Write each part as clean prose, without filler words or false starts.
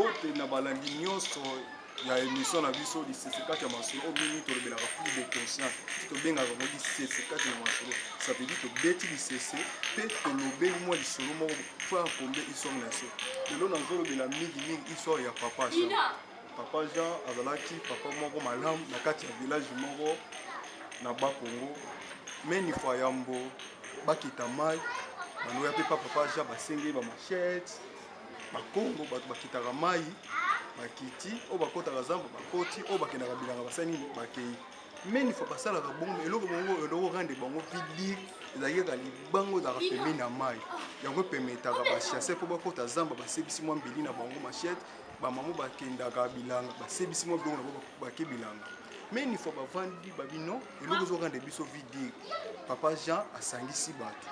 Mbote na balandi nyonso ya émission na biso lisese kati ya masolo oyo mingi tolobelaka plus de conscience tobengaka yango lisese kati na masolo. Ça veut dire tobeti lisese mpe tolobeli mwa lisolo moko mpo ya kombe histoire na biso. Lelo nazolobela mingi mingi histoire ya papa Jean. Papa Jean azalaki papa moko malamu na kati ya village moko na Bakongo. Meni fois yambo bakita mai banoya mpe pa papa Jean basengeli ba machette bakongo bato bakitaka mai bakiti oyo bakotaka zamba bakoti oyo bakendaka bilanga basali nini bakei. Meni fois basalaka bongo eloko bongo eloko rendre bango vie dure ezalaki kaka libango ezalaka pembeni na mai yango epemetaka bachasse mpo bakota zamba basebisi mwa mbeli na bango machette. Bamama bakendaka bilanga basebisi mwa biloko na bango bake bilanga. Meni fois bavandi babi non eloko ezorendre biso vie dure. Papa Jean asangisi bato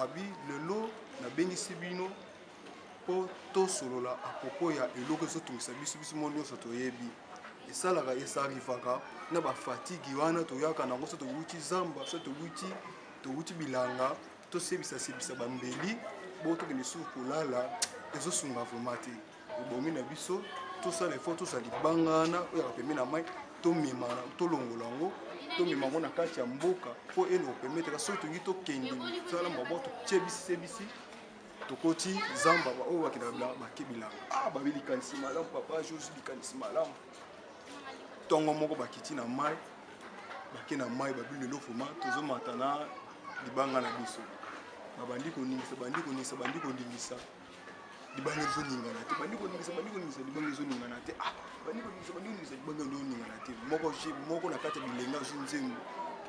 abi lelo nabengisi bino mpo tosolola à propos ya eloko ezotungisa biso biso mo nyonso toyebi esalaka esarivaka na bafatigi wana toyaka nango so towuti zamba so towuti bilanga tosebisasebisa bambeli bo tokende suku kolala ezosunga vraiment te. Ebongi na biso tosala effort tozwa libanga wana oyo yaka pembeni na mai tomema tolongola yango tomema yango na kati ya mboka mpo eloko permettre soki tolingi tokende mosala maboko totyebisisebisi tokoti zamba oyo bakendaka bilanga bake bilanga. Ah, babi likanisi malamu papa Josi likanisi malamu. Ntongo moko bakiti na mai bake na mai babi lelo vraiment tozomata na libanga na biso. Babandi koningisa bandi koningisa bandi koningisa libanga ezoningana te bandi koningisa bandi koningisa libanga ezoningana te. Ah, bandi koningisa bandi koningisa libanga ezoningana te. Moko moko na kati ya bilenga azwi nzembo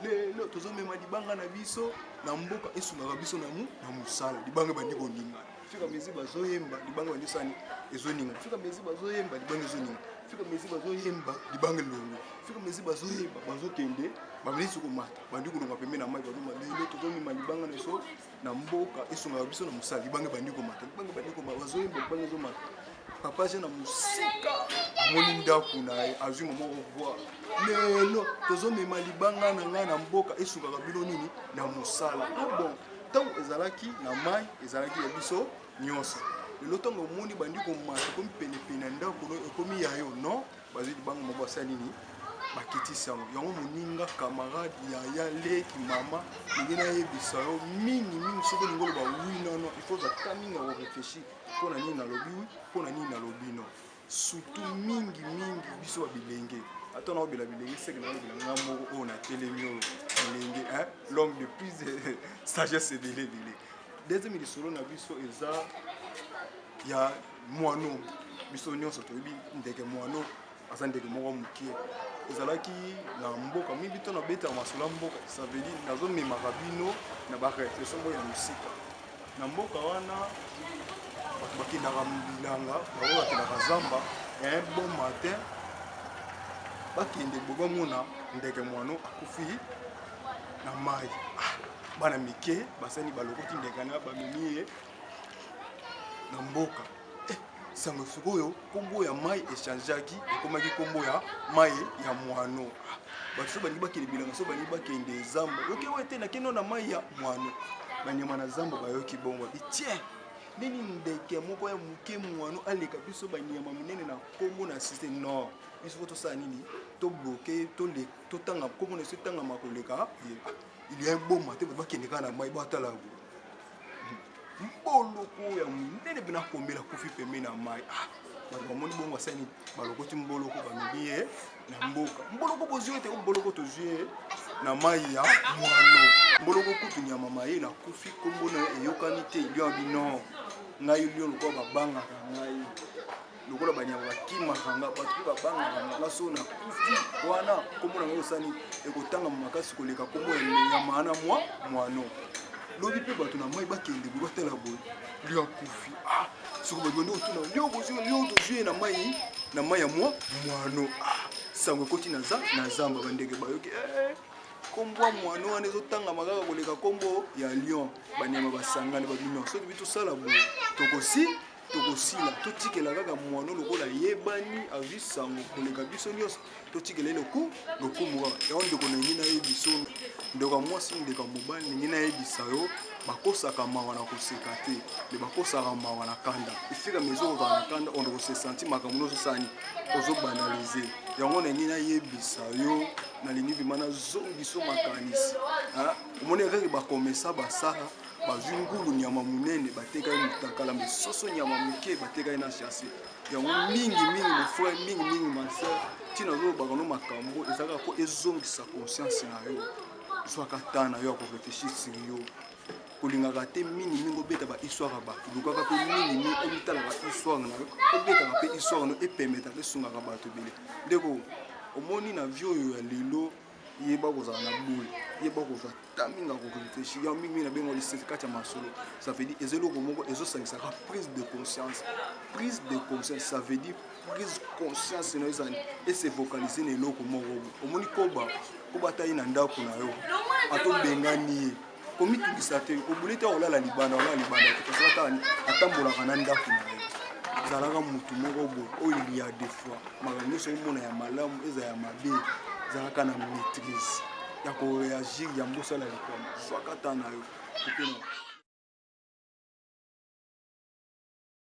lelo tozomema libanga na biso na mboka esungaka biso na na mosala libanga bandi koningana. Fika mezi bazoyemba libanga bandi sani ezoningana. Fika mezi bazoyemba libanga ezoningana. Fika mezi bazoyemba libanga elongo. Fika mezi bazoyemba bazokende bamisi komata bandi kolonga pembeni na mai bazoma lelo tozomema libanga na biso na mboka esungaka biso na mosala libanga bandi komata libanga bandi komata bazoyemba libanga ezomata. Papa Jean na mosika amoni ndako na ye azwi mama revoir lelo tozomema libanga na ngai na mboka esungaka bino nini na mosala. Ah bon, ntango ezalaki na mai ezalaki ya biso nyonso. Lelo ntango omoni bandi komata ekomi penepene na ndako no ekomi ya yo non bazwi libanga moko basala nini bakitisi yango yango moninga camarade yaya leki mama ndenge nayebisa yo mingi mingi soki olingi oloba oui non non il faut ozwa mingi ya korefléchir mpo na nini nalobi oui mpo na nini nalobi non. Surtout mingi mingi biso ba bilenge ata naobela bilenge seke naolobela nga moko oyo natelemi oyo bilenge hein l'homme de plus de sagesse ebele ebele. Deuxième lisolo na biso eza ya mwano. Biso nyonso toyebi ndeke mwano aza ndeke moko mokie ezalaki na mboka mingi to nabetaka masolo ya mboka. Ça veut dire nazomemaka bino na baréflexion moko ya mosika na mboka wana. Bato bakendaka bilanga bango bakendaka zamba un bon matin bakende bo bamona ndeke mwano akufi na mai. Ah, bana mike basani balokoti ndeke wana bamemi ye na mboka. Sango sikoyo nkombo ya mai echangeaki ekomaki nkombo ya mai ya mwano. Ah, bato so balingi bakende bilanga so balingi bakende zamba oke oyo te nakende na mai ya mwano. Banyama na zamba bayoki bongo babi tien nini ndeke moko ya moke mwano aleka biso banyama minene na nkombo na siste non biso fo tosala nini tobloke totanga nkombo na biso etangama koleka. Il y a un bon matin bato bakende kaka na mai batala mboloko ya monene mpe nakomela kufi pembeni na mai. Ah, bato bamoni bongo basali nini balokoti mboloko bamemi ye na mboka. Mboloko bozwi ete mboloko tozwi ye na mai ya mwano. Mboloko kutu nyama maye nakufi nkombo na ye eyokani te. Lion abi non ngai lion lokola babangaka ngai lokola banyama bakimaka nga bato mpe babangaka nga nga so nakufi wana nkombo na ngai osani ekotangama makasi koleka nkombo ya nyama wana mwa mwano. Lobi mpe bato na mai bakende boye batala boye lion akufi. Ah, soki bato bandi kotuna lion bozwi lion tozwi ye na mai na mai ya mwa mwano. Ah, sango ekoti na za na zamba bandeke bayoki nkombo ya mwano wana ezotangama kaka koleka nkombo ya lion. Banyama basangani babi non soki bi tosala boye tokosi Tokosila, totikela kaka mwano lokola ayebani, azwi sango koleka biso nyonso, totikela ye loku lokumu kaka. Yango ndeko nalingi nayebisa yo, ndeko ya mwasi, ndeko ya mobali, nalingi nayebisa yo, bakosaka mawa na koseka te, me bakosaka mawa na kanda. Efika mezo kozala na kanda, ondo kose sentir makambo nyonso osani ozobanalize. Yango nalingi nayebisa yo, nalingi vraimen nazongiso makanisi. Omoni kaka bakomesa basala bazwi ngulu nyama monene bateka ye motakala, me soso nyama moke bateka ye na chasse. Yango mingi mingi mon frère, mingi mingi ma sœur, ntina ozolobaka no makambo ezalaka mpo ezongisa conscience na yo. Zwaka temps na yo ya koreflechir sur yo. Kolingaka te mingi mingi obeta ba histoire ya bato, lukaka mpe mingi mingi omitalaka histoire na yo, obetaka mpe histoire na yo, epermetaka esungaka bato ebele. Ndeko, omoni na vie oyo ya lelo, yeba kozala na boule, yeba kozwa temps mingi ya koreflechir. Yango mingi mingi nabenga lisese kati ya masolo, ça veut dire eza eloko moko ezosangisaka prise de conscience. Prise de conscience, ça veut dire prise conscience na yo ezali ese vocaliser na eloko moko boye. Omoni koba koba ata ye na ndako na yo, atobengani ye, komitungisa te, obule te, olala libanda, olala libanda te, parce que ata atambolaka na ndako na yo. Zalaka mutu moko boye oyo il y a des fois makambo nyonso omona ya malamu eza ya mabe, zalaka na maîtrise ya koreagir, ya mbosala likambo, zwaka ta na yo.